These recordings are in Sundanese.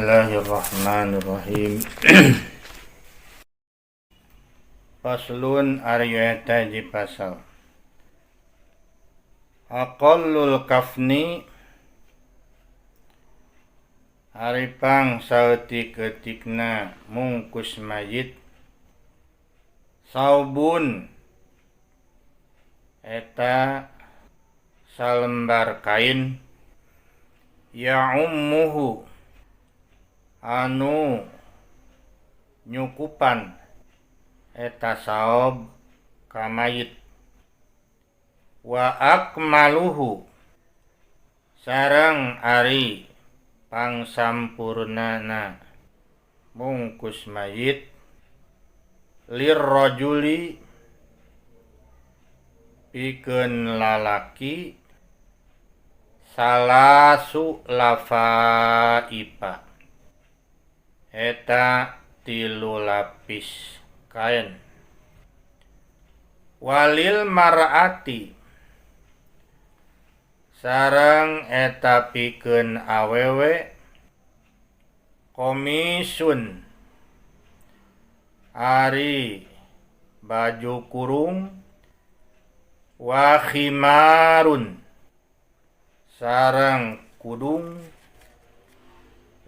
Bismillahirrahmanirrahim. Faslun ari eta hiji pasal. Aqallul kafni ari pang saeutik-eutikna mungkus mayit saubun eta salembar kain ya'ummuhu anu nyukupan eta saob ka mayit wa akmaluhu sareng ari pangsampurnana mungkus mayit lirrajuli pikeun lalaki salasu lafaipa eta 3 lapis kain walil mar'ati sareng eta pikeun awewe komisun ari baju kurung wa khimarun sareng kudung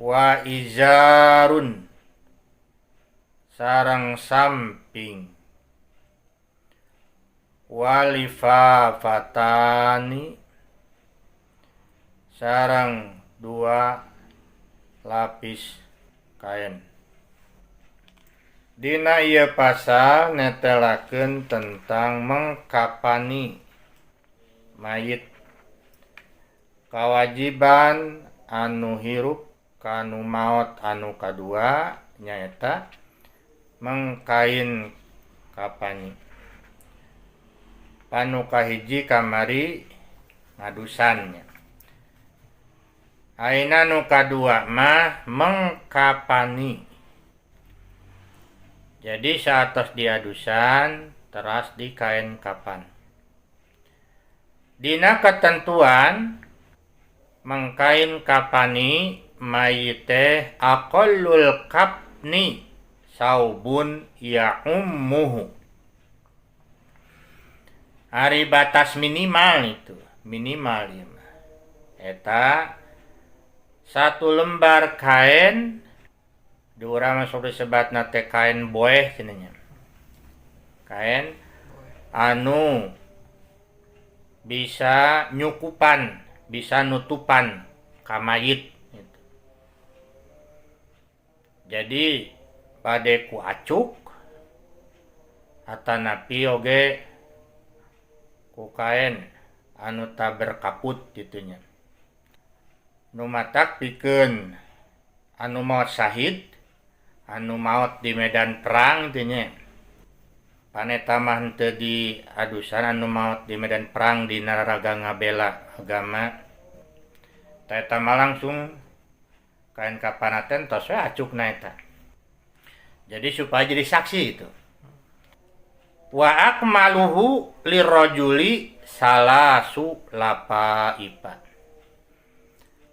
wa izarun sareng samping walifafatani sareng 2 lapis kain. Dina ieu pasal netelakeun tentang mengkapani mayit, kawajiban anu hirup kanu maot anu kadua nyaeta mengkain kapani. Panu kahiji kamari ngadusannya. Ayeuna nu kadua mah mengkapani. Jadi saatos diadusan teras di kain kapan. Dina ketentuan mengkain kapani mayit teh aqallul kafni saubun ya'ummuhu. Ari batas minimal itu, minimal ieu mah. Eta 1 lembar kain di urang mah sok disebatna teh kain boeh cenah nya. Kain anu bisa nyukupan, bisa nutupan ka mayit gitu. Jadi bade ku acuk atanapi oge ku kain anu ta berkaput kitu nya. Nu matak pikeun anu maot syahid, anu maot di medan perang teh nya. Paneta mah henteu diadusan anu maot di medan perang dina raraga ngabela agama. Ta eta mah langsung kain kapana teh tos we acukna eta. Jadi supaya jadi saksi itu. Wa akmaluhu lirrajuli salasu lafaifa.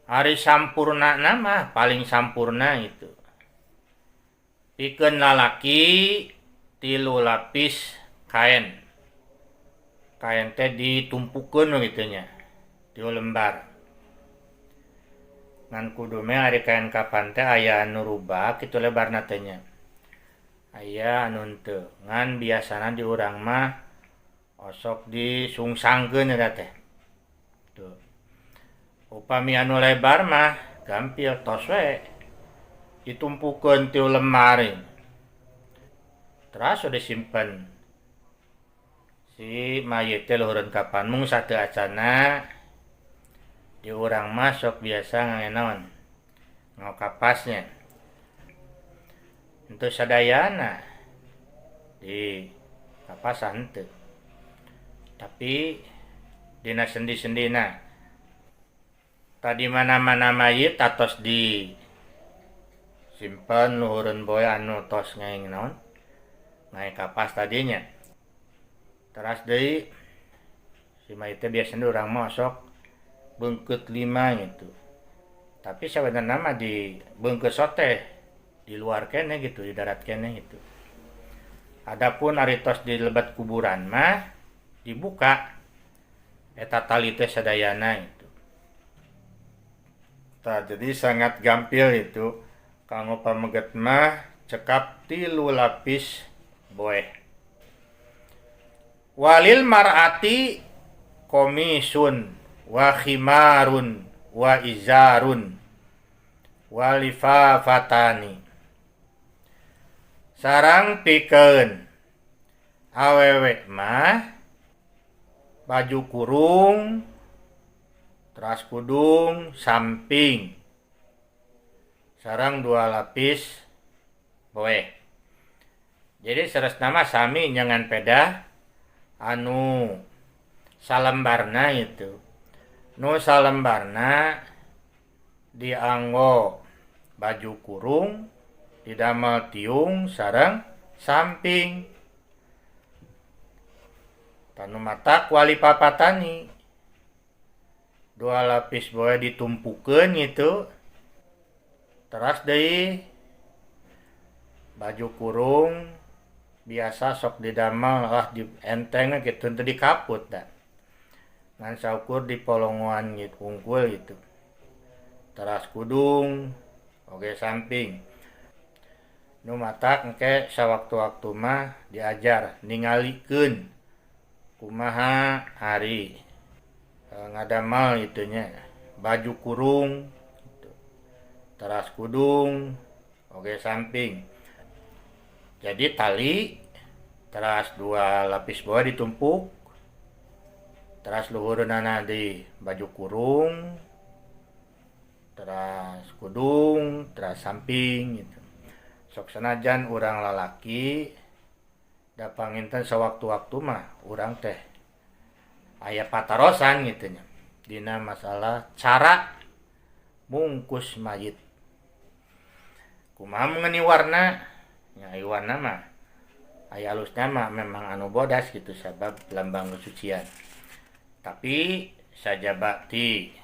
Ari sampurna mah paling sampurna itu. Pikeun lalaki 3 lapis kain. Kain teh ditumpukeun kitu nya. 3 lembar. Ngan kudu meh ari kain kapan teh aya anu rubak kitu lebarna teh nya. Aya anu henteu. Ngan biasana di urang mah osok disungsangkeun eta teh. Tuh. Upami anu lebar mah gampil tos we ditumpukeun 3 lemari. Teras udah simpen si mayit teh luhureun kapan mung sateu acana di urang mah sok biasa ngangge naon? Nganggo kapasnya. Henteu sadayana di kapasan henteu. Tapi dina sendi-sendina tadi mana-mana mayit atos di simpen luhureun boe anu tos ngaeng naon? Ngaeng kapas tadinya. Teras deui si mayit teh biasana urang mah sok beungkeut 5 gitu. Tapi sabenerna mah di Beungkeus teh di luar keneh gitu, di darat keneh gitu. Adapun ari tos di lebet kuburan mah dibuka eta tali teh sadayana itu. Tah, jadi sangat gampil itu kanggo pameget mah cekap 3 lapis boeh. Walil mar'ati komisun wa khimarun wa izarun walifafatani. Sarang pikeun awewe mah baju kurung teras kudung samping sarang 2 lapis boeh. Jadi saresna mah sami nyangan pedah anu salembarna itu. Nu salembarna dianggo baju kurung didamel tiung sareng samping. Tanu matak walipapatani 2 lapis boe ditumpukeun itu. Teras deui baju kurung biasa sok didamel ah di enteng kitu teu dikaput da. Ngan saukur dipolongoan gitu unggul gitu. Teras kudung oge samping. Nu matak engke sawaktu-waktu mah diajar ningalikeun kumaha ari ngadamel itu nya baju kurung gitu. Teras kudung oge samping. Jadi tali teras 2 lapis bawah ditumpuk teras luhureunana di baju kurung teras kudung teras samping gitu. Sok sanajan urang lalaki da panginten sawaktu-waktu mah urang teh aya patarosan gitu nya dina masalah cara mungkus mayit. Kumaha mengenai warna? Nya ai warna mah aya alusna mah memang anu bodas gitu sabab lambang kesucian. Tapi sajaba ti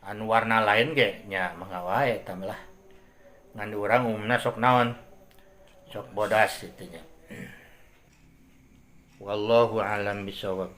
anu warna lain ge nya mangga wae eta mah lah. Ngan urang umumna sok naon? Sok bodas gitu nya. Wallahu a'lam bishawab.